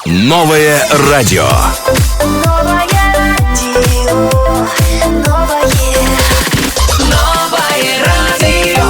Новое радио. Новое радио, новое, Новое радио.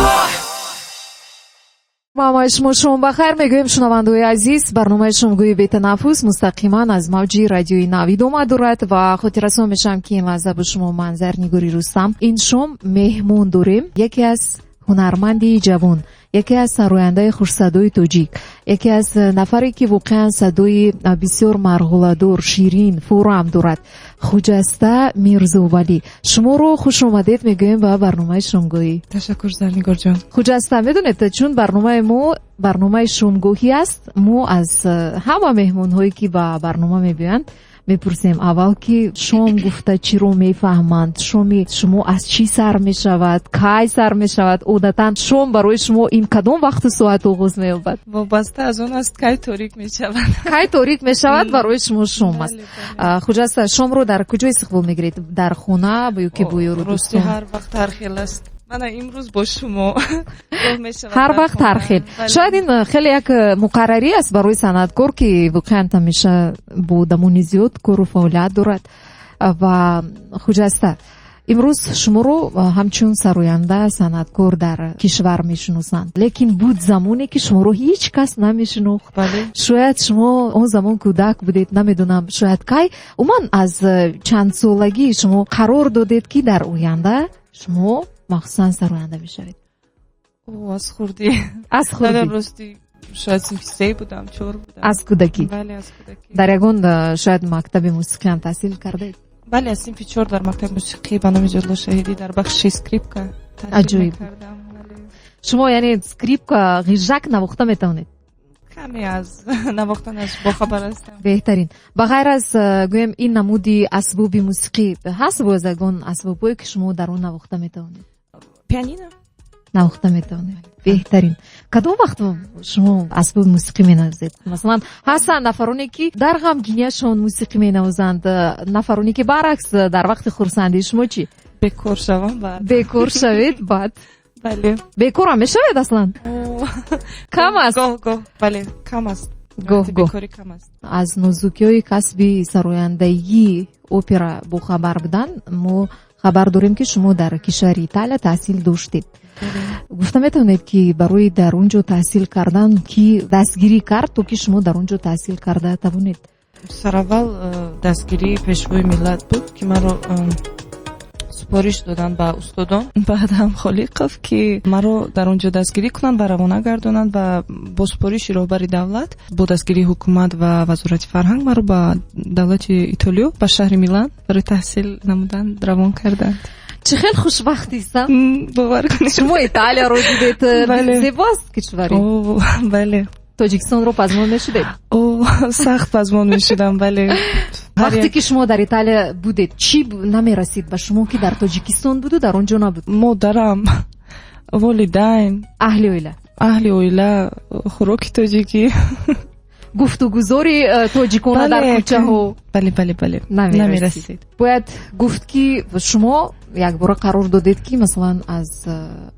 Ҳамаи шумо шом бахайр мегӯем, шунавандаои азиз. Барномаи шомгӯи бетанаффус мустақиман аз мавҷи радиои Нав идома дорад ва хотиррасон мешавам, ки ин лаҳза бо шумо ман, Зарнигори Рустам. Ин шом меҳмон дорем, яке аз ҳунарманди ҷавон, яке аз сарояндаи хушсадои тоҷик, яке аз нафаре, ки воқеан садои бисёр марғуладор, ширин, фурам дорад, Хуҷаста Мирзовалӣ. Шуморо хушомадед мегӯем ба барномаи шомгоҳӣ. Ташаккур, Зарнигорҷон. Хуҷаста, медонед, чун барномаи мо барномаи шомгоҳӣ аст, мо аз ҳама меҳмонҳое, ки ба барнома мебиёянд, мепурсем аввал, ки шом гуфта чиро мефаҳманд, шоми шумо аз чӣ сар мешавад, кай сар мешавад, одатан шом барои шумо ин кадом вақту соат оғоз меёбад? Вобаста аз он аст, кай торик мешавад. Кай торик мешавад, барои шумо шом аст. Хуҷаста, шомро дар куҷо истиқбол мегиред, дар хона ё ки бо ёру Рости, дӯстон? ҳар вақт ҳар хел аст. Мана имрӯз бо шумо, гоҳ мешавад Ҳар дар вақт ҳар хона. хел. Бале. Шояд ин хеле як муқаррарӣ аст барои санъаткор, ки воқеан ҳамеша бо одамони зиёд кору фаъолият дорад. Ва Хуҷаста, имрӯз шуморо ҳамчун сароянда, санъаткор дар кишвар мешиносанд, лекин буд замоне, ки шуморо ҳеҷ кас намешинохт. Шояд шумо он замон кӯдак будед, намедонам, шояд кай, умуман аз чандсолагӣ шумо қарор додед, ки дар оянда шумо махсусан сароянда мешавед? О, аз хурдӣ. Аз хурдӣ. Дар рости, шояд синфи се будам, чор будам. Аз кӯдакӣ. Бале, аз кӯдакӣ. Дар ягон шояд мактаби мусиқӣ ҳам таҳсил кардаед? Бале, аз синфи чор дар мактаби мусиқӣ ба номи Зиёдулло Шаҳидӣ дар бахши скрипка таҳсил мекардам. Бале. Шумо яъне скрипка, ғижжак навохта метавонед? Каме аз навохтанаш бохабар ҳастам. Беҳтарин. Ба ғайр аз гӯем, ин намуди асбоби мусиқӣ ҳаст боз ягон асбобҳое, ки шумо дар он навохта метавонед? Пианино. Навохта метавонед. Беҳтарин. Кадом вақт шумо асбоби мусиқӣ менавозед? Масалан, ҳастанд нафароне, ки дар ғамгиниашон мусиқӣ менавозанд, нафароне, ки баръакс, дар вақти хурсандӣ. Шумо чӣ? Бекор шавам, баъд. Бекор шавед, баъд. Бале. Бекорам мешавед аслан? Кам аст. Гоҳ гоҳ, бале, кам аст. Гоҳ гоҳ. Бекорӣ кам аст. Аз нозукиҳои касби сарояндагии опера бохабар будан, мо хабар дорем, ки шумо дар кишвари Италия таҳсил доштед. Гуфта метавонед, ки барои дар он ҷо таҳсил кардан кӣ дастгирӣ кард, то ки шумо дар он ҷо таҳсил карда тавонед? Сараввал дастгирии Пешвои миллат буд, ки маро супориш доданд ба устодон, баъдам Холиқов, ки маро дар он ҷо дастгирӣ кунанд ва равона гардонанд, ва бо супориши роҳбари давлат, бо дастгирии ҳукумат ва Вазорати фарҳанг маро ба давлати Итолиё, ба шаҳри Милан барои таҳсил намудан равон карданд. Чӣ хел хушбахтистам! Бовар кунед. Шумо Италияро дидед. Бале. Зебоаст кишвари. О, бале. Тоҷикистонро пазмон мешудед? О, сахт пазмон мешудам, бале. Вақте ки шумо дар Италия будед, чӣ намерасид ба шумо, ки дар Тоҷикистон буду, дар он ҷо набуд? Модарам, волидайн. Аҳли оила. Аҳли оила, хӯроки тоҷикӣ. Гуфтугузори тоҷикона дар кӯчаҳо. Бале, намерасид. Намерасид. Бояд гуфт, ки шумо якбора қарор додед, ки масалан аз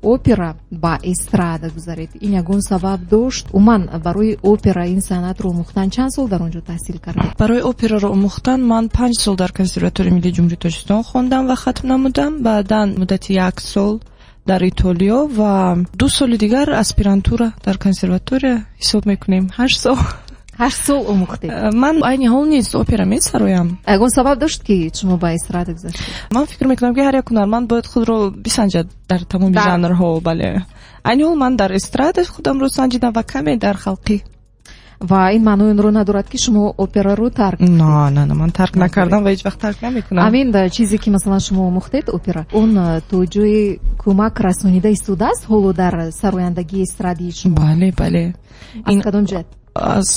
опера ба эстрада гузаред. Ин ягон сабаб дошт? Умуман, барои опера, ин санъатро омӯхтан чанд сол дар он ҷо таҳсил кардед? Барои операро омӯхтан ман 5 сол дар Консерваторияи миллии Ҷумҳурии Тоҷикистон хондам ва хатм намудам, баъдан муддати як сол дар Итолиё ва 2 соли дигар аспирантура дар консерватория, ҳисоб мекунем, 8 сол. 8 сол омӯхтед. Ман айни ҳол низ опера месароям. Ягон сабаб дошт, ки шумо ба эстрада гузаштед? Ман фикр мекунам, ки ҳар як ҳунарманд бояд худро бисанҷад дар тамоми жанрҳо. Бале, айни ҳол ман дар эстрада худамро санҷидам ва каме дар халқӣ. Ва ин маънои онро надорад, ки шумо операро тарк На, ман тарк накардам ва ҳеҷ вақт тарк намекунам. Ҳамин чизе, ки масалан шумо омӯхтед, опера, он то ҷое кӯмак расонида истодааст ҳоло дар сарояндагии эстрадии шумо? Бале. Аз кадом ҷиҳат? Аз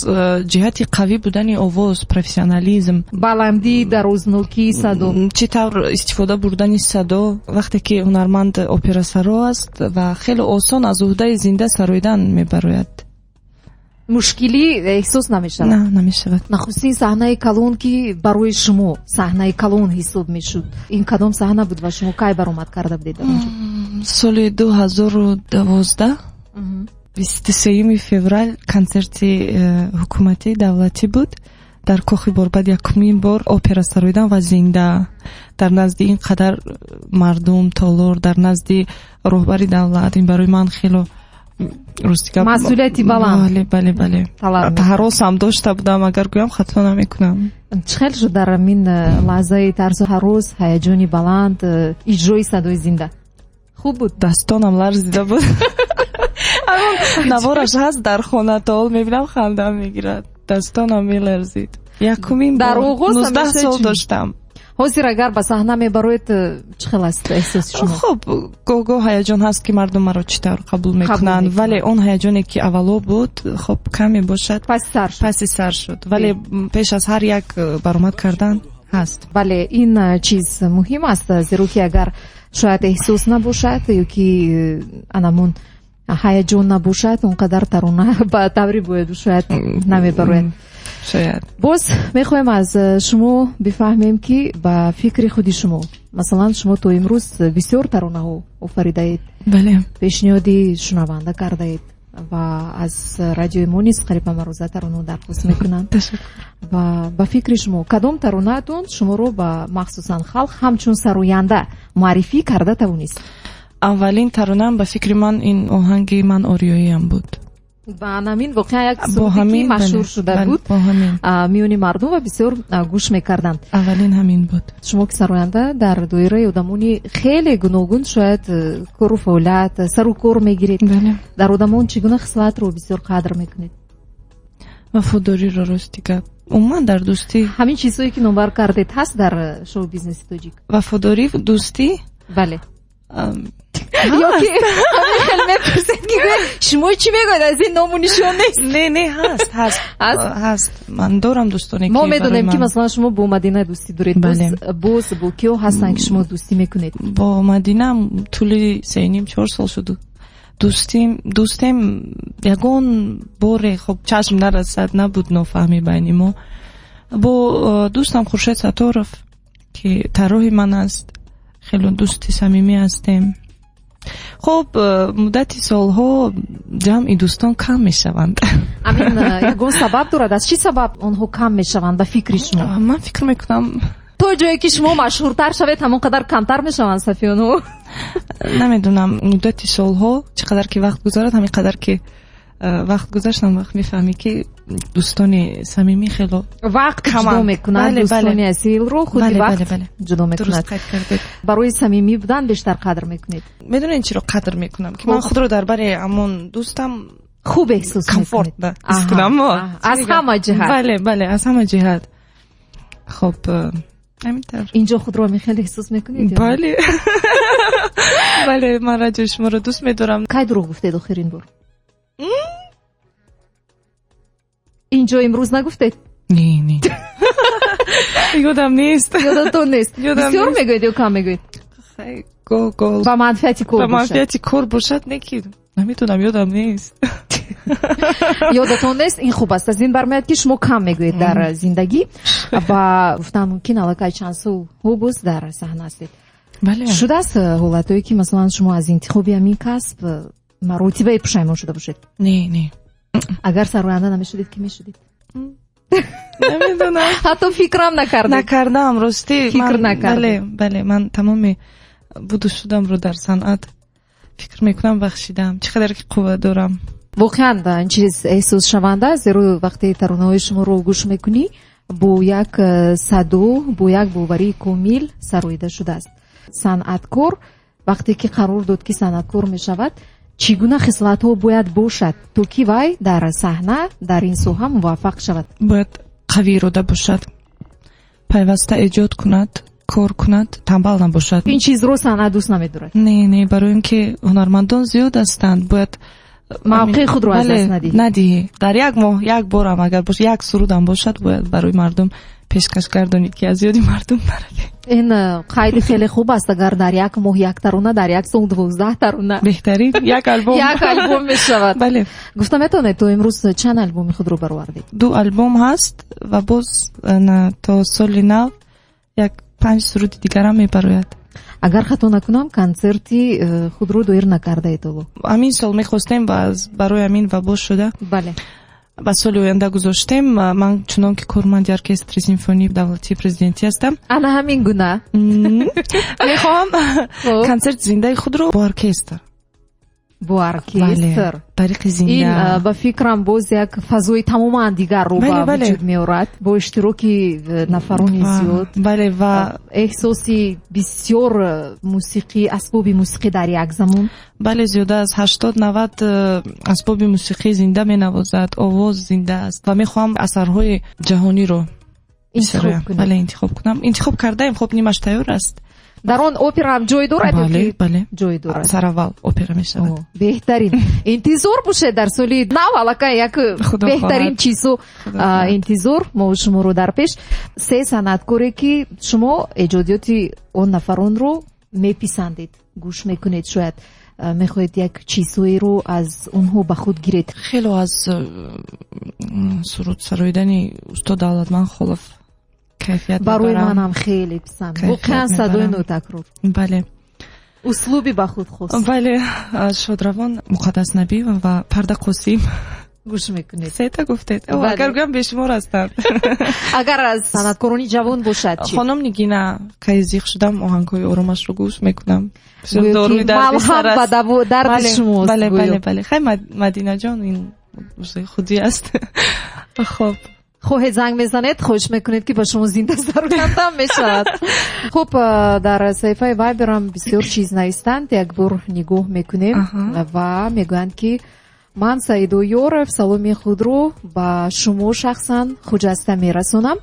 ҷиҳати қавӣ будани овоз, профессионализм. Баландӣ, дарознокии садо. Чӣ тавр истифода бурдани садо. Вақте ки ҳунарманд операсаро аст ва хеле осон аз уҳдаи зинда сароидан мебарояд. Мушкилӣ эҳсос намешавад? На, намешавад. Нахустин саҳнаи калон, ки барои шумо саҳнаи калон ҳисоб мешуд, ин кадом саҳна буд ва шумо кай баромад карда будед дар он ҷо? Соли 2012, 23-юми феврал, консерти ҳукуматӣ, давлатӣ буд. Дар Кохи Борбад якумин бор опера сароидам ва зинда дар назди ин қадар мардум, толор, дар назди роҳбари давлат, ин барои ман хело, рости гап, масъулияти баланд. Бале, бале, бале. Талаб. Ҳаросам дошта будам, агар гӯям, хато намекунам. Чӣ хел шуд дар ҳамин лаҳзаи тарсу ҳарос, ҳаяҷони баланд, иҷрои садои зинда? Хуб буд? Дастонам ларзида буд. Навораш ҳаст дар хона, то ҳол мебинам, хандам мегирад. Дастонам меларзид. Якумин Дар оғоз 19 ҳамеша сол чунин. доштам. Ҳозир агар ба саҳна мебароед, чӣ хел аст эҳсоси шумо? Хуб, гоҳ-гоҳ ҳаяҷон ҳаст, ки мардум маро чӣ тавр қабул мекунанд, мекунанд. вале он ҳаяҷоне, ки аввало буд, хуб, каме бошад, паси сар шуд. Паси сар шуд, вале пеш аз ҳар як баромад кардан ҳаст. Бале, ин чиз муҳим аст, зеро ки агар шояд эҳсос набошад ё ки анамун ҳаяҷон набошад, он қадар тарона ба таври бояду шояд намебарояд. Шояд. Боз мехоҳем аз шумо бифаҳмем, ки ба фикри худи шумо, масалан, шумо то имрӯз бисёр таронаҳо офаридаед, пешниҳоди шунаванда кардаед ва аз радиои мо низ қариб ҳамарӯза таронаҳо дархост мекунанд. Ташаккур. Ва ба фикри шумо, кадом таронаатон шуморо ба махсусан халқ ҳамчун сароянда муаррифӣ карда тавонист? Аввалин таронаам, ба фикри ман, ин оҳанги «Ман ориёиам» буд. Ба ҳамин воқеан як Бо суруде, ки ҳамин, машҳур бале, шуда бале, буд бо ҳамин. миёни мардум ва бисёр гӯш мекарданд. Аввалин ҳамин буд. Шумо ки сароянда, дар доираи одамони хеле гуногун шояд кору фаъолият, сару кор мегиред. Бале. Дар одамон чӣ гуна хислатро бисёр қадр мекунед? Вафодориро, рости гап, умуман дар дӯстӣ. Ҳамин чизҳое, ки номбар кардед, ҳаст дар шоу бизнеси тоҷик? Вафодорӣ, дӯстӣ. Бале. Ё ки ҳамин хел мепурсед, ки гӯед, шумо чӣ мегӯед, аз ин ному нишон нест? Не, не, ҳаст, ҳаст. Ҳаст? Ҳаст, ман дорам дӯстоне, ки Мо медонем, барои ки ман- масалан шумо бо Мадина дӯстӣ доред. Бале. Боз бо киё ҳастанд, ки шумо дӯстӣ мекунед? Бо Мадина тӯли 3,5-4 сол шуд дӯстим, дӯстем. Ягон боре, хоб, чашм нарасад, набуд нофаҳмӣ байни мо. Бо дӯстам Хуршед Сатторов, ки тарроҳи ман аст, хело дӯсти самимӣ ҳастем. Хуб, муддати солҳо ҷамъи дӯстон кам мешаванд. Ҳамин ягон сабаб дорад? Аз чӣ сабаб онҳо кам мешаванд, ба фикри шумо? Ман фикр мекунам, то ҷое ки шумо машҳуртар шавед, ҳамон қадар камтар мешаванд сафи онҳо. Намедонам, муддати солҳо чӣ қадар ки вақт гузарад, ҳамин қадар ки вақт гузашт, он вақт мефаҳмӣ, ки дӯстони самимӣ хело вақт ҷудо каманд. мекунад. Бале, бале. Дӯстони асилро худи Бале, вақт бале, бале. ҷудо мекунад. Дуруст қайд кардед. Барои самимӣ будан бештар қадр мекунед? Медонед, чиро қадр мекунам? Ки ман худро дар бари ҳамон дӯстам хуб эҳсос комфорт мекунед. ҳис кунам. Аз ҳама ҷиҳат. Бале, бале, аз ҳама ҷиҳат. Хоб, ҳамин тавр. Инҷо худро хеле эҳсос мекунед ё не? Бале, бале, ман радиои шуморо дӯст медорам. Кай дурӯғ гуфтед охирин бор? Инҷо имрӯз нагуфтед? Не, не, ёдам нест. Ёдатон нест? Ёдам Бисёр нест. мегӯед ё кам мегӯед? Хай, гоҳ гоҳ. Ба манфиати кор Ба бошад. манфиати кор бошад, не ки намедонам, ёдам нест. Ёдатон нест, ин хуб аст. Аз ин бармеояд, ки шумо кам мегӯед дар зиндагӣ. Ва гуфтан мумкин, аллакай чанд сол боз дар саҳна ҳастед. Бале. Шудааст ҳолатҳое, ки масалан шумо аз интихоби ҳамин касб маротибае пушаймон шуда бошед? Не, не. Агар сароянда намешудед, ки мешудед? Намедонам. Ҳатто фикрам накардед? Накардам, ростӣ. Фикр накардед. Бале, бале, ман тамоми буду шудамро дар санъат, фикр мекунам, бахшидам, чӣ қадар ки қувва дорам. Воқеан ин чиз эҳсосшаванда аст, зеро вақте таронаҳои шуморо гӯш мекунӣ, бо як садо, бо як боварии комил сароида шудааст. Санъаткор вақте ки қарор дод, ки санъаткор мешавад, чӣ гуна хислатҳо бояд бошад, то ки вай дар саҳна, дар ин соҳа муваффақ шавад? Бояд қавӣ ирода бошад, пайваста эҷод кунад, кор кунад, танбал набошад. Ин чизро санъат дӯст намедорад. Не, не, барои ин ки ҳунармандон зиёд ҳастанд, бояд мавқеи худро аз Бале, даст надиҳӣ. Надиҳӣ. Дар як моҳ як борам агар бошад, як сурудам бошад, бояд барои мардум пешкаш гардонӣ, ки аз ёди мардум наравӣ. Ин қайди хеле хуб аст. Агар дар як моҳ як тарона, дар як сол 12 тарона. Беҳтарин як албом. Як албом мешавад. Бале. Гуфта метавонед, то имрӯз чанд албоми худро баровардед? Ду албом ҳаст ва боз на, то соли нав як панҷ суруди дигарам мебарояд. Агар хато накунам, консерти худро доир накардаед ҳоло. Ҳамин сол мехостем ва барои ҳамин вабо шуда. Бале. Ба соли оянда гузоштем. Ман чунон ки корманди оркестри симфонии давлатии президентӣ ҳастам, ана ҳамин гуна мехоҳам консерти зиндаи худро бо оркестр. Бо оркестр. Тариқи зинда. Ин ба фикрам боз як фазои тамоман дигарро ба вуҷуд меорад, бо иштироки нафарони зиёд. Бале, ва эҳсоси бисёр мусиқӣ, асбоби мусиқӣ дар як замон. Бале, зиёда аз 80-90 асбоби мусиқӣ зинда менавозад, овоз зинда аст ва мехоҳам асарҳои ҷаҳониро интихоб кунам. Бале, интихоб кунам. Интихоб кардаем, хоб нимаш тайёр аст. Дар он опера ҳам ҷой дорад? Бале, бале. Ҷой дорад. Сараввал опера мешавад. Беҳтарин. Интизор бошед, дар соли нав аллакай як беҳтарин чизу интизор мо шуморо дар пеш. Се санъаткоре ки шумо эҷодиёти он нафаронро меписандед, гӯш мекунед, шояд мехоҳед як чизҳоеро аз онҳо ба худ гиред. Хело аз суруд сароидани устод Давлатман Холов кайфият барои манам хеле писанд. Воқеан садои нотакрор. Бале. Услуби ба худ хос. Бале, шодравон Муқаддас Набиева ва Парда Қосим. Гӯш мекунед. Сета гуфтед. Агар гӯям бешумор ҳастанд. Агар аз санъаткорони ҷавон бошад чӣ? Хонум Нигина, кай зиқ шудам, оҳангҳои оромашро гӯш мекунам. Малҳам ба дарди шумост. Бале, бале, бале. Хай Мадинаҷон ин худӣ аст. Хоб. Хоҳед занг мезанед, хоҳиш мекунед ки ба шумо зинда сароянда мешавад. Хуб, дар саҳифаи Вайберам бисёр чиз навистанд, як бор нигоҳ мекунем ва мегӯянд ки ман Саидо Ёров саломи худро ба шумо шахсан Хуҷаста мерасонам.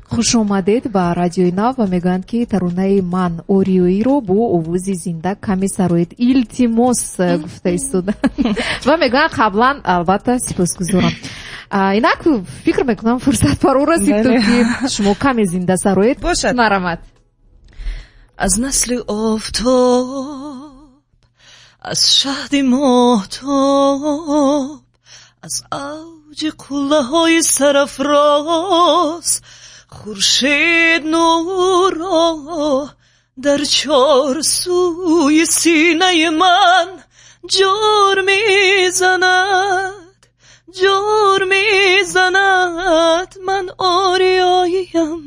Хуш омадед ба радиои нав ва мегӯянд ки таронаи ман ориёиро бо овози зинда каме сароед. Илтимос гуфта истода. Ва мегӯянд қаблан албатта сипосгузорам. Инак фикр мекунам фурсат фаро расид, то ки шумо каме зинда сароед. Бошад. Марамат. Аз насли офтоб, аз шаҳди моҳтоб, аз авҷи қуллаҳои сарафроз, хуршед нурро дар чор сӯи синаи ман ҷор мезанад, ҷор мезанад, ман ориёиям.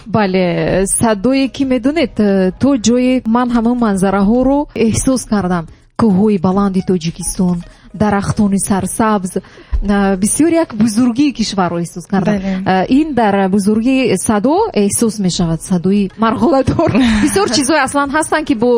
Бале, садое ки медонед, то ҷое ман ҳамон манзараҳоро эҳсос кардам. Кӯҳҳои баланди Тоҷикистон, дарахтони сарсабз, бисёр як бузургии кишварро эҳсос кардам. Ин дар бузургии садо эҳсос мешавад, садои марғоладор. Бисёр чизҳое аслан ҳастанд ки бо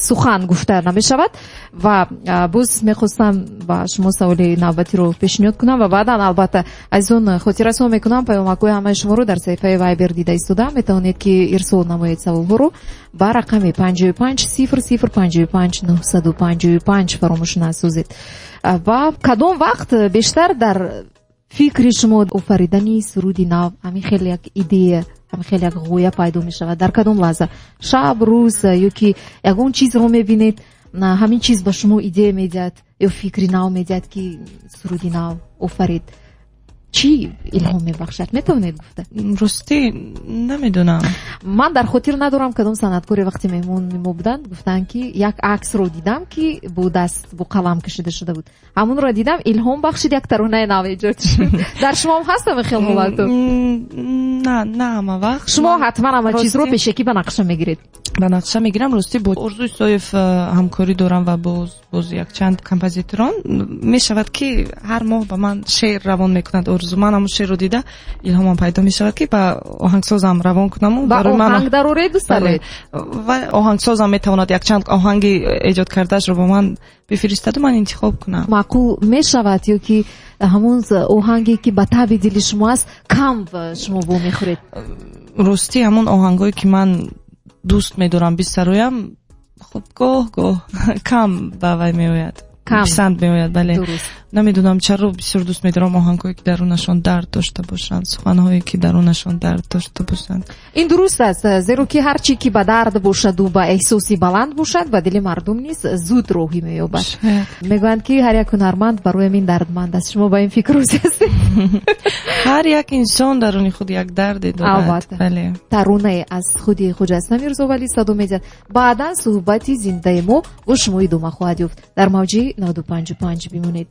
сухан гуфта намешавад. Ва боз мехостам ба шумо саволи навбатиро пешниҳод кунам ва баъдан албатта азизон хотиррасон мекунам, паёмакҳои ҳамаи шуморо дар саҳифаи Вайбер дида истода метавонед ки ирсол намоед саволҳоро ба рақами 55 00 55 955 фаромӯш насозед. Ва кадом вақт бештар дар фикри шумо офаридани суруди нав, ҳамин хеле як идея, ҳамин хеле як ғоя пайдо мешавад? Дар кадом лаҳза? Шаб, рӯз ё ки ягон чизро мебинед, ҳамин чиз ба шумо идея медиҳад ё фикри нав медиҳад ки суруди нав офарид? Чӣ илҳом мебахшад? Метавонед гуфта? Ростӣ намедонам. Ман дар хотир надорам кадом санъаткоре вақте меҳмони мо буданд, гуфтанд ки як аксро дидам ки бо даст, бо қалам кашида шуда буд. Ҳамонро дидам, илҳом бахшид, як таронаи нав эҷод шуд. Дар шумо ҳам ҳаст ҳамин хел ҳолату? На, на ҳама вақт. Шумо ҳатман ҳама чизро пешакӣ ба нақша мегиред? Ба нақша мегирам. Ростӣ бо Орзу Исоев ҳамкорӣ дорам ва боз якчанд композиторон. Мешавад ки ҳар моҳ ба ман шеър равон мекунад Орзу. Ман ҳамон шеърро дида илҳомам пайдо мешавад ки ба оҳангсозам равон кунаму ба оҳанг дароред, дӯстаред? Ва оҳангсозам метавонад якчанд оҳанги эҷод кардаашро ба ман бифиристану ман интихоб кунам. Маъқул мешавад ё ки ҳамон оҳанге ки ба таби дили шумо аст кам шумо вомехӯред? Ростӣ ҳамон оҳангое ки ман дӯст медорам бисароям, хуб гоҳ-гоҳ кам ба вай меояд. Писанд меояд, бале. Намедонам чаро бисёр дӯст медорам оҳангҳое ки дарунашон дард дошта бошанд, суханҳое ки дарунашон дард дошта бошанд. Ин дуруст аст, зеро ки ҳар чи ки ба дард бошаду ба эҳсоси баланд бошад, ба дили мардум низ зуд роҳӣ меёбад. Мегӯянд ки ҳар як ҳунарманд барои ҳамин дардманд аст. Шумо ба ин фикр розӣ ҳастед? Ҳар як инсон даруни худ як дарде дорад. Албатта. Бале. Таронае аз худи Хуҷаста Мирзовалӣ садо медиҳад. Баъдан суҳбати зиндаи мо бо шумо идома хоҳад ёфт. Дар мавҷи 95.5 бимонед.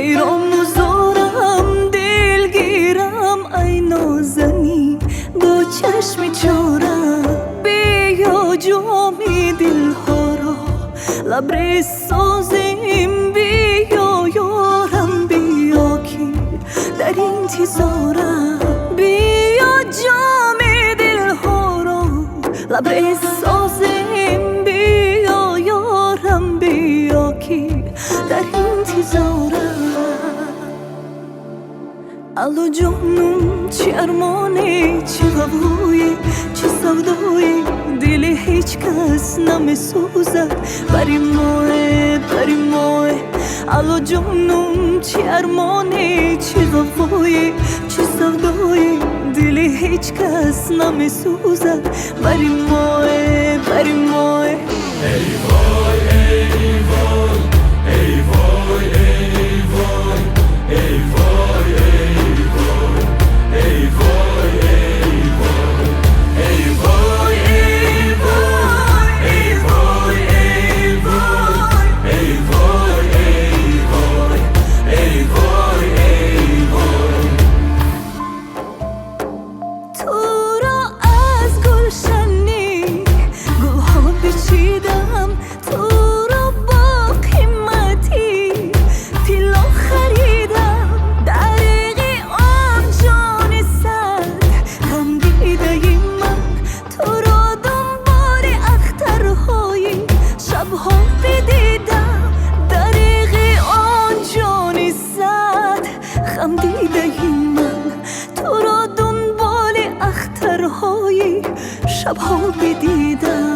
Ҳайрону зорам, дилгирам, ай нозанин бо чашми чорам. Биё ҷоми дилҳоро лабрез созем, биё ёрам, биё ки дар интизорам. Биё ҷоми дилҳоро лабрез созем, биё ёрам, биё ки дар интизорам. Алло ҷонум, чӣ армоне, чӣ ғавғое, чӣ савдое, дили ҳеҷ кас намесӯзад бари мое, бари мое. Алло ҷонум, чӣ армоне, чӣ ғавғое, чӣ савдое, дили ҳеҷ кас намесӯзад бари мое, бари мое. Эй вой, эй вой, эй вой, эй вой, эй вой, эй вой, эй вой, эй вой, эй вой, эй вой, эй вой, эй вой, эй вой, эй вой, эй вой, эй вой. Туро аз гулшани гулҳо бичидам, туро бо қимати тилло харидам. Дариғи он ҷони сад ғамдидаи ман, туро дунболи ахтарҳои шабҳо бидидам. Дариғи он ҷони сад ғамдидаи ман, туро дунболи ахтарҳои шабҳо бидидам.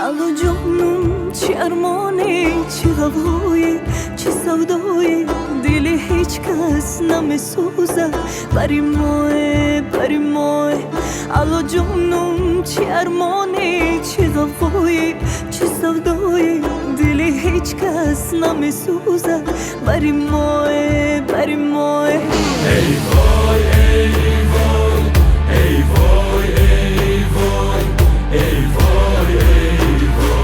Алло ҷонум, чӣ армоне, чӣ ғавғое, чӣ савдое, дили ҳеҷ кас намесӯзад бари мое, бари мое. Алло ҷонум, чӣ армоне, чӣ ғавғое, чӣ савдое, дили ҳеҷ кас намесӯзад бари мое, бари мое. Эй вой, эй вой, эй вой, эй вой, эй вой, эй вой,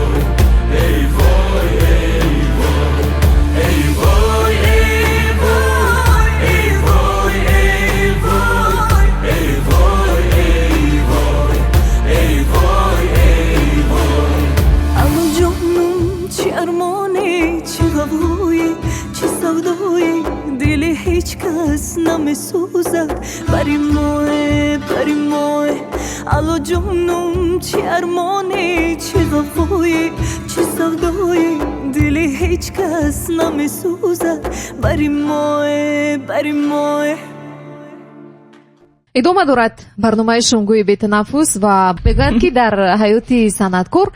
эй вой, эй вой, эй вой, эй вой, эй вой, эй вой, эй вой, эй вой, эй вой, эй вой. Алло ҷонум, чӣ армоне, чӣ ғавғое, чӣ савдое, дили ҳеҷ кас намесӯзад бари мое, бари мое. Алло ҷонум, чӣ армоне, чӣ ғавғое, чӣ савдое, дили ҳеҷ кас намесӯзад бари мое, бари мое. Идома дорад барномаи шомгоҳи бетанаффус ва мегӯянд, ки дар ҳаёти санъаткор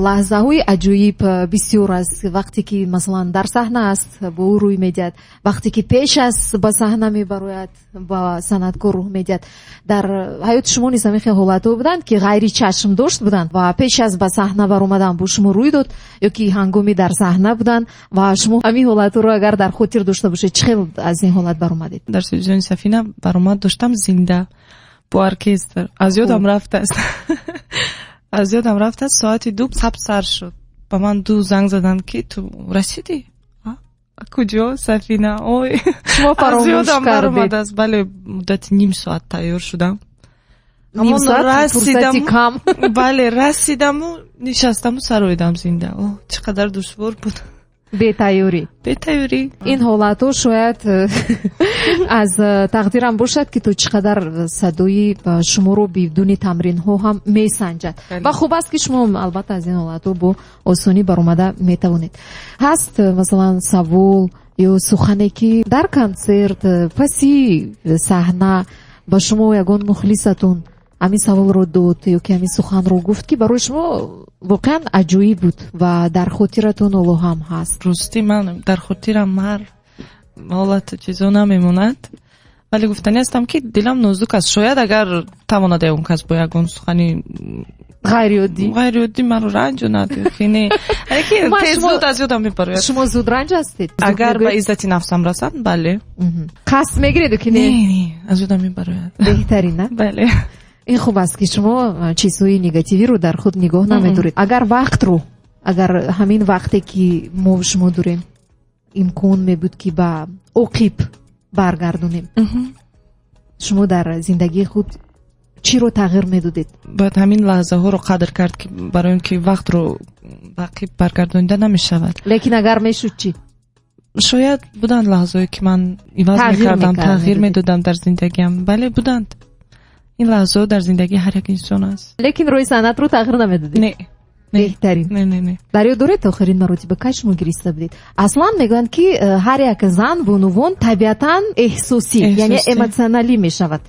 лаҳзаҳои аҷоиб бисёр аст. Вақте ки, масалан, дар саҳна аст, бо ӯ рӯй медиҳад, вақте ки пеш аз ба саҳна мебарояд, ба санъаткор рӯҳ медиҳад. Дар ҳаёти шумо низ ҳамин хел ҳолатҳо буданд, ки ғайричашмдошт буданд ва пеш аз ба саҳна баромадан бо шумо рӯй дод ё ки ҳангоми дар саҳна будан ва шумо ҳамин ҳолатҳоро агар дар хотир дошта бошед, чӣ хел аз ин ҳолат баромадед? Дар телевизиони Сафина баромад доштам зинда бо оркестр. Аз ёдам рафтааст, аз ёдам рафтааст, соати 2 сабт сар шуд. Ба ман 2 занг заданд, ки ту расидӣ? Куҷо? Сафина. Ой, шумо аз фаромӯш ёдам кардед. Баромадааст. Бале, муддати ним соат тайёр шудам. Ним Ҳамон соат расидам. фурсати кам. Бале, расидаму нишастаму сароидам зинда. О, чӣ қадар душвор буд. Бетайёрӣ. Бетайёрӣ. Ин ҳолатҳо шояд аз тақдирам бошад, ки то чӣ қадар садои шуморо бидуни тамринҳо ҳам месанҷад. Ва хуб аст, ки шумо албатта аз ин ҳолатҳо бо осонӣ баромада метавонед. Ҳаст, масалан, савол ё сухане, ки дар консерт паси саҳна ба шумо ягон мухлисатон ҳамин саволро дод ё ки ҳамин суханро гуфт, ки барои шумо воқеан аҷоиб буд ва дар хотиратон ҳоло ҳам ҳаст? Ростӣ, ман дар хотирам ҳар ҳолату чизо намемонад, вале гуфтанӣ ҳастам, ки дилам нозук аст. Шояд агар тавонад ягон кас бо ягон сухани ғайриоддӣ ғайриоддӣ маро ранҷонад ё ки не, лекин тез зуд аз ёдам мебарояд. Шумо зудранҷ ҳастед? Агар ба иззати нафсам расанд, бале. Қасд мегиред ки не? Не, аз ёдам мебарояд. Беҳтарин, на? Бале. Ин хуб аст, ки шумо чизҳои негативиро дар худ нигоҳ намедоред. Агар вақтро Агар ҳамин вақте ки мо шумо дорем, имкон мебуд, ки ба оқиб баргардонем, шумо дар зиндагии худ чиро тағйир медодед? Бояд ҳамин лаҳзаҳоро қадр кард, ки барои он ки вақтро ба ақиб баргардонида намешавад. Лекин агар мешуд, чӣ? Шояд буданд лаҳзаҳое, ки ман иваз мекардам, тағйир медодам дар зиндагиам. Бале, буданд. Ин лаҳзаҳо дар зиндагии ҳар як инсон аст. Лекин рӯи санъатро тағйир намедодед? Не. Беҳтарин. Не, не, не. Дар ёд доред, охирин маротиба кай шумо гириста будед? Аслан мегӯянд, ки ҳар як зан, бонувон табиатан эҳсосӣ, яъне эмотсионалӣ мешавад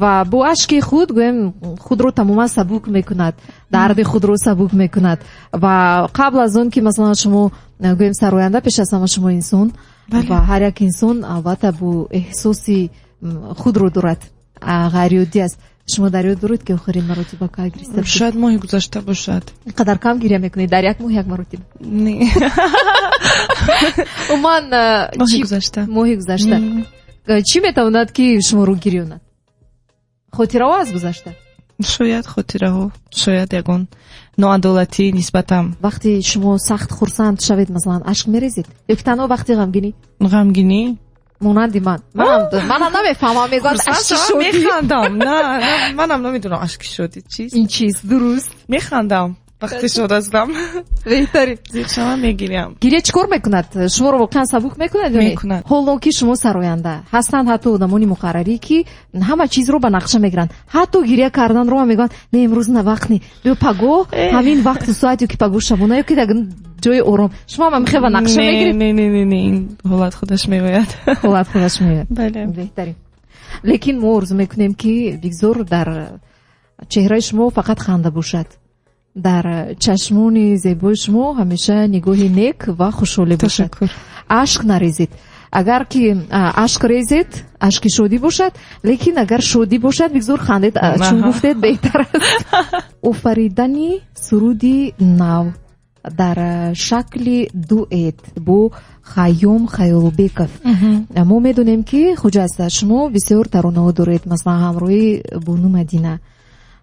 ва бо ашки худ, гӯем, худро тамоман сабук мекунад, дарди худро сабук мекунад. Ва қабл аз он ки, масалан, шумо, гӯем, сароянда, пеш аз ҳама шумо инсон ва ҳар як инсон албатта бо эҳсоси худро дорад, ғайриоддӣ аст. Шумо дар ёд доред, ки охирин маротиба кай гириста будед? Шояд моҳи гузашта бошад. Ин қадар кам гиря мекунед, дар як моҳ як маротиба? Не. Умуман, моҳи гузашта. Моҳи гузашта. Чӣ метавонад, ки шуморо гирёнад? Хотираҳо аз гузашта? Шояд хотираҳо, шояд ягон ноадолатӣ нисбатам. Вақте шумо сахт хурсанд шавед, масалан, ашк мерезед? Ё ки танҳо вақти ғамгинӣ? Ғамгинӣ? Монанди ман. Манам намефаҳмам, мегӯянд ашки шодӣ. Механдам. На, манам намедонам ашки шодӣ чист. Ин чист, дуруст. Механдам вақте шод ҳастам. Беҳтарин. Зиқ шавам, мегирям. Гиря чӣ кор мекунад? Шуморо воқеан сабук мекунад ё не? Мекунад. Ҳоло ки шумо сароянда ҳастанд, ҳатто одамони муқаррарӣ, ки ҳама чизро ба нақша мегиранд, ҳатто гиря карданро ҳам мегӯянд, не, имрӯз на, вақт не, ё пагоҳ ҳамин вақту соат, ё ки пагоҳ шабона, ё ки дар ҷои ором. Шумо ҳам мехоҳед ба нақша мегиред? Не, не, не, не, ин ҳолат худаш меояд. Ҳолат худаш меояд. Бале. Беҳтарин. Лекин мо орзу мекунем, ки бигзор дар чеҳраи шумо фақат ханда бошад, дар чашмони зебои шумо ҳамеша нигоҳи нек ва хушҳолӣ бошад. Ташаккур. Ашк нарезед. Агар ки ашк резед, ашки шодӣ бошад, лекин агар шодӣ бошад, бигзор хандед, чун гуфтед, беҳтар аст. Офаридани суруди нав дар шакли дуэт бо Хайём Хаёлбеков. Мо медонем, ки, Хуҷаста, шумо бисёр таронаҳо доред, масалан, ҳамроҳи бону Мадина,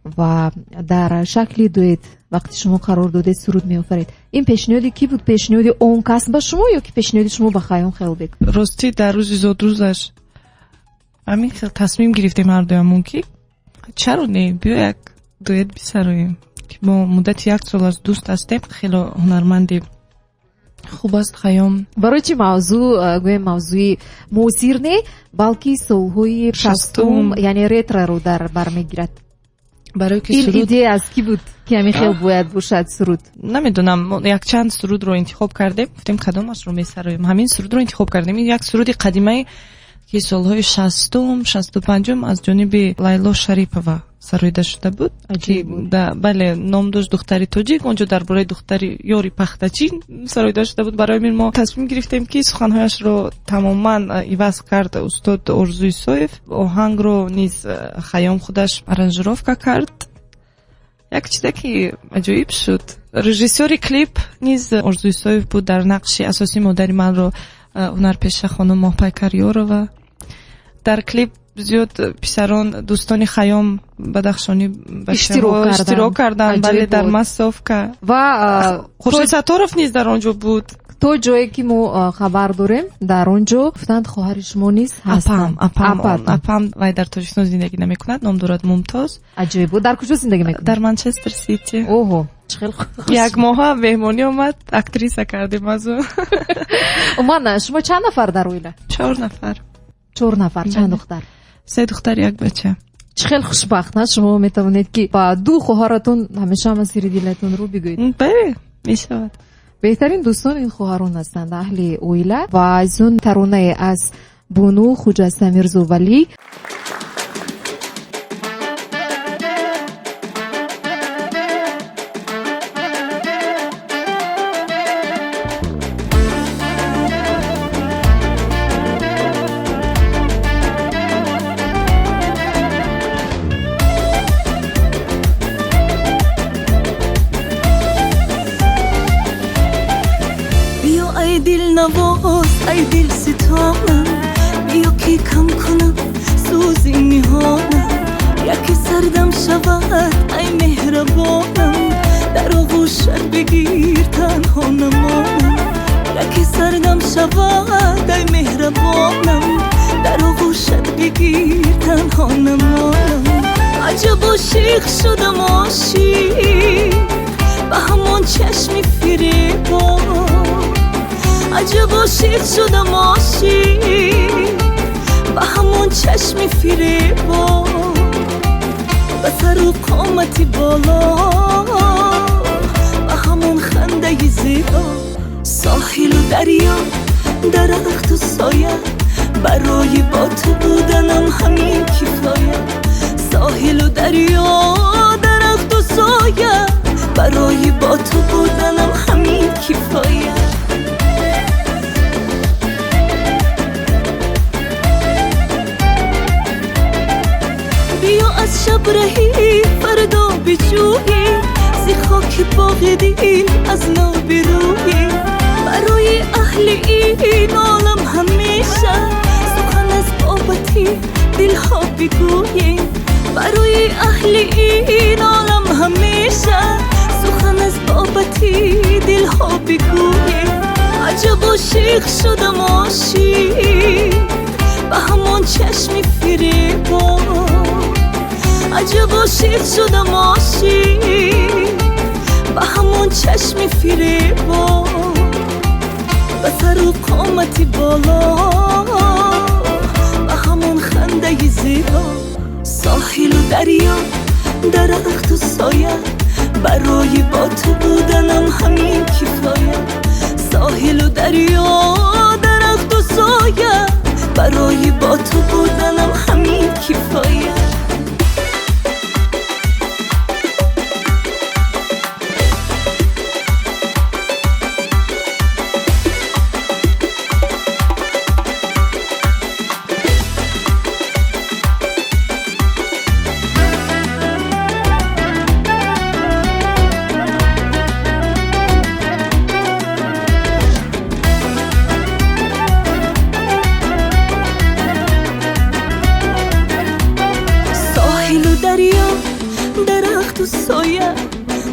ва дар шакли дуэт вақте шумо қарор додед, суруд меофаред. Ин пешниҳоди кӣ буд? Пешниҳоди он кас ба шумо ё ки пешниҳоди шумо ба Хайём Хаёлбеков? Ростӣ, дар рӯзи зодрӯзаш ҳамин хел тасмим гирифтем ҳардуямон, ки чаро не, биё як дуэт бисароем, ки мо муддати як сол аст дӯст ҳастем. Хело ҳунарманди хуб аст Хайём. Барои чи мавзӯъ, гӯем, мавзӯи муосир не, балки солҳои шастум, яъне ретроро дар бар мегирад? Барои ки ин идея аз кӣ буд, ки ҳамин хел бояд бошад суруд? Намедонам, якчанд сурудро интихоб кардем, гуфтем, кадомашро месароем. Ҳамин сурудро интихоб кардем. Ин як суруди қадимае, ки солҳои 60-ум, 65-ум аз ҷониби Лайло Шарипова сароида шуда буд. Бале, ном дошт «Духтари тоҷик». Он ҷо дар бораи духтари ёри пахтачин сароида шуда буд. Барои ҳамин мо тасмим гирифтем, ки суханҳояшро тамоман иваз кард устод Орзу Исоев, оҳангро низ Хайём худаш аранжировка кард. Як чизе, ки аҷоиб шуд, режиссёри клип низ Орзу Исоев буд. Дар нақши асосӣ модари манро ҳунарпеша хонум Моҳпайкар Ёрова. Дар клип зиёд писарон, дӯстони Хайём бадахшонӣ, иштирок карданд, бале, дар массовка. Ва Хуршед Сатторов низ дар он ҷо буд. То ҷое ки мо хабар дорем, дар он ҷо гуфтанд, хоҳари шумо низ ҳастанд. Апам. Вай дар Тоҷикистон зиндагӣ намекунад, ном дорад Мумтоз. Аҷоиб. Дар куҷо зиндагӣ мекунад? Дар Манчестер Сити. Оҳо, чӣ хел. Як моҳа меҳмонӣ омад, актриса кардем аз ӯ. Умуман, шумо чанд нафар дар оила? Чор нафар. Чор нафар. Чанд духтар? Се духтар, як бача. Чӣ хел хушбахт, на? Шумо метавонед, ки ба ду хоҳаратон ҳамеша ҳама сири дилатонро бигӯед. Бале, мешавад. Беҳтарин дӯстон ин хоҳарон ҳастанд, аҳли оила. Ва аз он таронае аз бону Хуҷаста Мирзовалӣ. Дилнавоз, ай дилситонам, биё, ки кам кунам сӯзи ниҳонам, яке сардам шавад, ай меҳрабонам. Дар оғӯшат бигир танҳо намонам, раки сардам шавад ай меҳрабонам. Дар оғӯшат бигир танҳо намонам. Аҷаб ошиқ шудам ошиқ ба ҳамон чашми фиребо. Аҷаб ошиқ шудам ошиқ ба ҳамон чашми фиребо. Ба сару қомати боло, ба ҳамон хандаи зебо. Соҳилу дарё, дарахту соя, барои бо ту буданам ҳамин кифоя. Соҳилу дарё, дарахту соя, барои бо ту буданам ҳамин кифоя. Биё аз шаб раҳӣ фардо биҷӯӣ, зи хоки боғи дил аз нав бирӯӣ. Барои аҳли ин олам ҳамеша сухан аз бобати дилҳо бигӯӣ. Барои аҳли ин олам ҳамеша сухан аз бобати дилҳо бигӯӣ. Аҷаб ошиқ шудам ошиқ ба ҳамон чашми фиребо. Аҷаб ошиқ шудам ошиқ ба ҳамон чашми фиребо. Ба сару қомати боло, ба ҳамон хандаи зебо. Соҳилу дарё, дарахту соя, барои бо ту буданам ҳамин кифоя. Соҳилу дарё, дарахту соя, барои бо ту буданам ҳамин кифоя.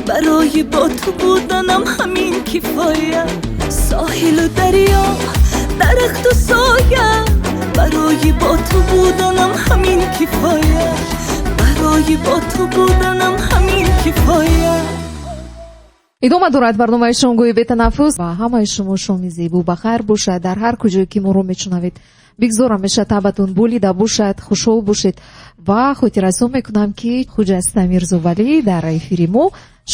Барои бо ту буданам ҳамин кифоя. Соҳилу дарё, дарахту соя, барои бо ту буданам ҳамин кифоя. Барои бо ту буданам ҳамин кифоя. Идома дорад барномаи шомгоҳи бетанаффус ва ҳамаи шумо шоми зебу бахайр бошад. Дар ҳар куҷое ки моро мешунавед, бигзор ҳамеша табатон болида бошад, хушҳол бошед. Ва хотиррасон мекунам, ки Хуҷаста Мирзовалӣ дар эфири мо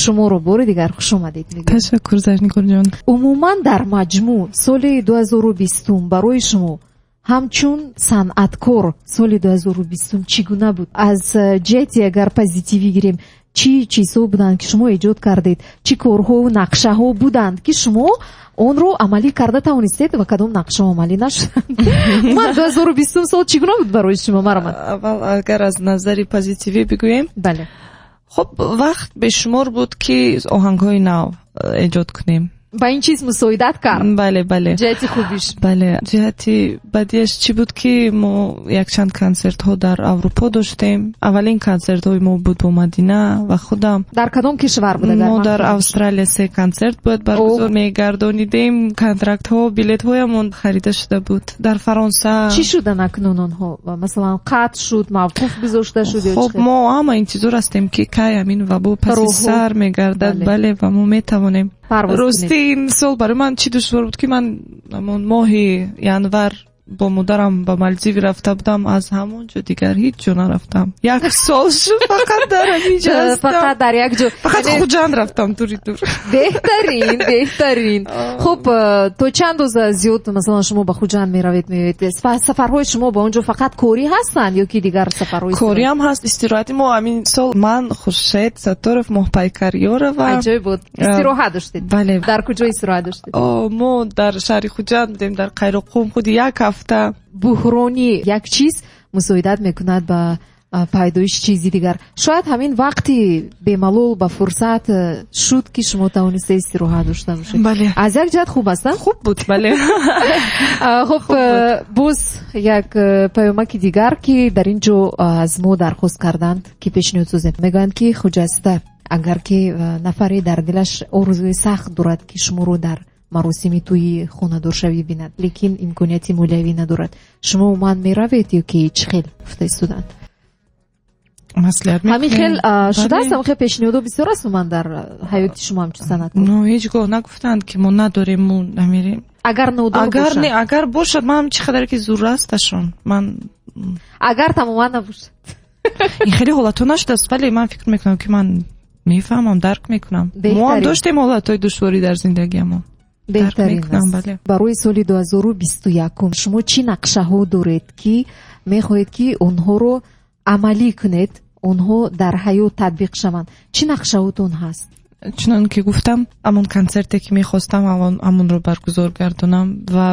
шуморо бори дигар хуш омадед мегӯям. Ташаккур, Зарнигорҷон. Умуман дар маҷмӯъ соли 2020 барои шумо ҳамчун санъаткор соли 2020 чӣ гуна буд? Аз ҷиҳати агар позитивӣ гирем, чӣ чизҳо буданд, ки шумо эҷод кардед? Чӣ корҳову нақшаҳо буданд, ки шумо онро амалӣ карда тавонистед ва кадом нақшаҳо амалӣ нашуданд? Ман 2020 сол чӣ гуна буд барои шумо, Марҳамат? Аввал агар аз назари позитивӣ бигӯем, бале. Хуб, вақт бешумор буд, ки оҳангҳои нав эҷод кунем. Ба ин чиз мусоидат кард? Бале, бале. Ҷиҳати хубиш? Бале. Ҷиҳати бадиаш чӣ буд, ки мо якчанд консертҳо дар Аврупо доштем. Аввалин консертҳои мо буд бо Мадина ва худам. Дар кадом кишвар буд, агар Мо ман дар худам? Австралия 3 консерт бояд баргузор мегардонидем. Контрактҳо, билетҳоямон харида шуда буд. Дар Фаронса. Чӣ шудан акнун онҳо? Масалан, қатъ шуд, мавқуф гузошта шуд ё Хуб, чӣ? мо ҳама интизор ҳастем, ки кай ҳамин вабо паси Роҳҳо. сар мегардад. Бале. Бале, ва мо метавонем. Парвоз Рости кунед. ин сол барои ман чӣ душвор буд, ки ман ҳамон моҳи январ бо модарам ба Малдиви рафта будам, аз ҳамон ҷо дигар ҳеҷ ҷо нарафтам. Як сол шуд, фақат дар ҳамин ҷо ҳастам. Фақат дар як ҷо. Фақат Хуҷанд рафтам дури дур. Беҳтарин, беҳтарин. Хуб, то чанд рӯза зиёд, масалан, шумо ба Хуҷанд меравед, меоед? Сафарҳои шумо ба он ҷо фақат корӣ ҳастанд ё ки дигар сафарҳои Корӣ ҳам ҳаст, истироҳати мо ҳамин сол ман, Хуршед Сатторов, Моҳпайкар Ёрова. Аҷоиб буд. Истироҳат доштед? Бале. Дар куҷо истироҳат доштед? Мо дар шаҳри Хуҷанд будем, дар Қайроққум, худи як ҳафта. Буҳрони як чиз мусоидат мекунад ба пайдоиши чизи дигар. Шояд ҳамин вақти бемалол ба фурсат шуд, ки шумо тавонистед истироҳат дошта бошед. Бале. Аз як ҷиҳат хуб аст, а? Хуб буд, бале. Хуб, Хуб буд. боз як паёмаки дигар, ки дар ин ҷо аз мо дархост карданд, ки пешниҳод созем. Мегӯянд, ки Хуҷаста Агар ки нафаре дар дилаш орзуи сахт дорад, ки шуморо дар маросими тӯи хонадоршавӣ бинад, лекин имконияти молиявӣ надорад, шумо умуман меравед ё ки чӣ хел гуфта истоданд? Маслиҳат Ҳамин хел мекунем. шудааст? Бале. Ҳамин хел пешниҳодо бисёр аст умуман дар ҳаёти шумо ҳамчун санъаткор? Но, ҳеҷ гоҳ нагуфтанд, ки мо надорем, мо намерем. Агар нодор Агар бошад? Не, агар бошад, ман чӣ қадаре ки зур асташон, ман Агар тамоман набошад? Ин хеле ҳолатҳо нашудааст, вале ман фикр мекунам, ки ман мефаҳмам, дарк мекунам. Мо ҳам Беҳтарин. доштем ҳолатҳои душворӣ дар зиндагиамон. Дарк Беҳтарин мекунам, аст. бале. Барои соли 2021 шумо чӣ нақшаҳо доред, ки мехоҳед, ки онҳоро амалӣ кунед, онҳо дар ҳаёт татбиқ шаванд? Чӣ нақшаҳотон ҳаст? Чунон ки гуфтам, ҳамон консерте, ки мехостам, ҳамонро баргузор гардонам ва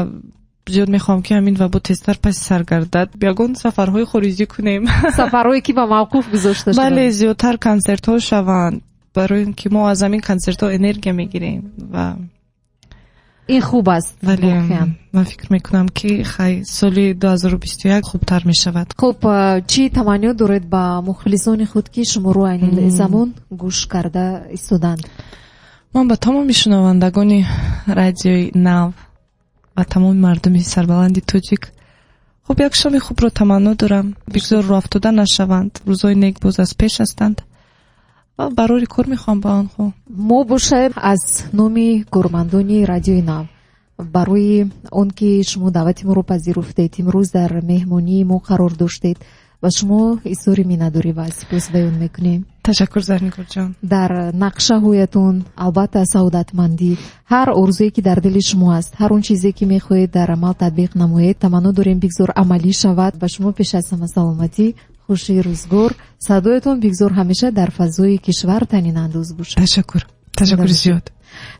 зиёд мехоҳам, ки ҳамин вабо тезтар паси сар гардад, ягон сафарҳои хориҷӣ кунем. Сафарҳое, ки ба мавқуф гузошта шуданд. Бале, зиёдтар консертҳо шаванд, барои ин ки мо аз ҳамин консертҳо энергия мегирем ва Ин хуб аст. Вале воқеан. Ман фикр мекунам, ки хай, соли 2021 хубтар мешавад. Хуб, чӣ таманниё доред ба мухлисони худ, ки шуморо айни замон гӯш карда истоданд? Ман ба тамоми шунавандагони Радиои Нав ва тамоми мардуми сарбаланди тоҷик хуб як шоми хубро таманно дорам. Бигзор рӯафтода нашаванд, рӯзҳои нек боз аз пеш ҳастанд ва барори кор мехоҳам ба онҳо. Мо бошем, аз номи кормандони Радиои Нав, барои он ки шумо даъвати моро пазируфтед, имрӯз дар меҳмонии мо қарор доштед, ба шумо изҳори миннатдорӣ ва сипос баён мекунем. Ташаккур, Зарнигорҷон. Дар нақшаҳоятон албатта саодатмандӣ, ҳар орзуе, ки дар дили шумо аст, ҳар он чизе, ки мехоҳед дар амал татбиқ намоед, таманно дорем, бигзор амалӣ шавад. Ба шумо пеш аз ҳама саломатӣ, хушии рӯзгор, садоятон бигзор ҳамеша дар фазои кишвар танинандоз бошад. Ташаккур, ташаккури зиёд.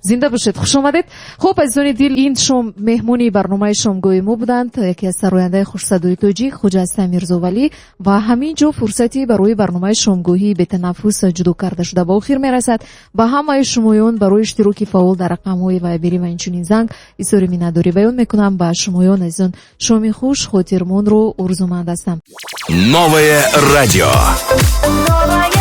Зинда бошед, хуш омадед. Хуб, азизони дил, ин шом меҳмони барномаи шомгоҳи мо буданд яке аз сарояндаи хушсадои тоҷик Хуҷаста Мирзовалӣ. Ва ҳамин ҷо фурсати барои барномаи шомгоҳии бетанаффус ҷудо карда шуда ба охир мерасад. Ба ҳамаи шумоён барои иштироки фаъол дар рақамҳои вайберӣ ва инчунин занг изҳори миннатдорӣ баён мекунам. Ба шумоён, азизон, шоми хуш, хотирмонро орзуманд ҳастам. Новое радио. Новое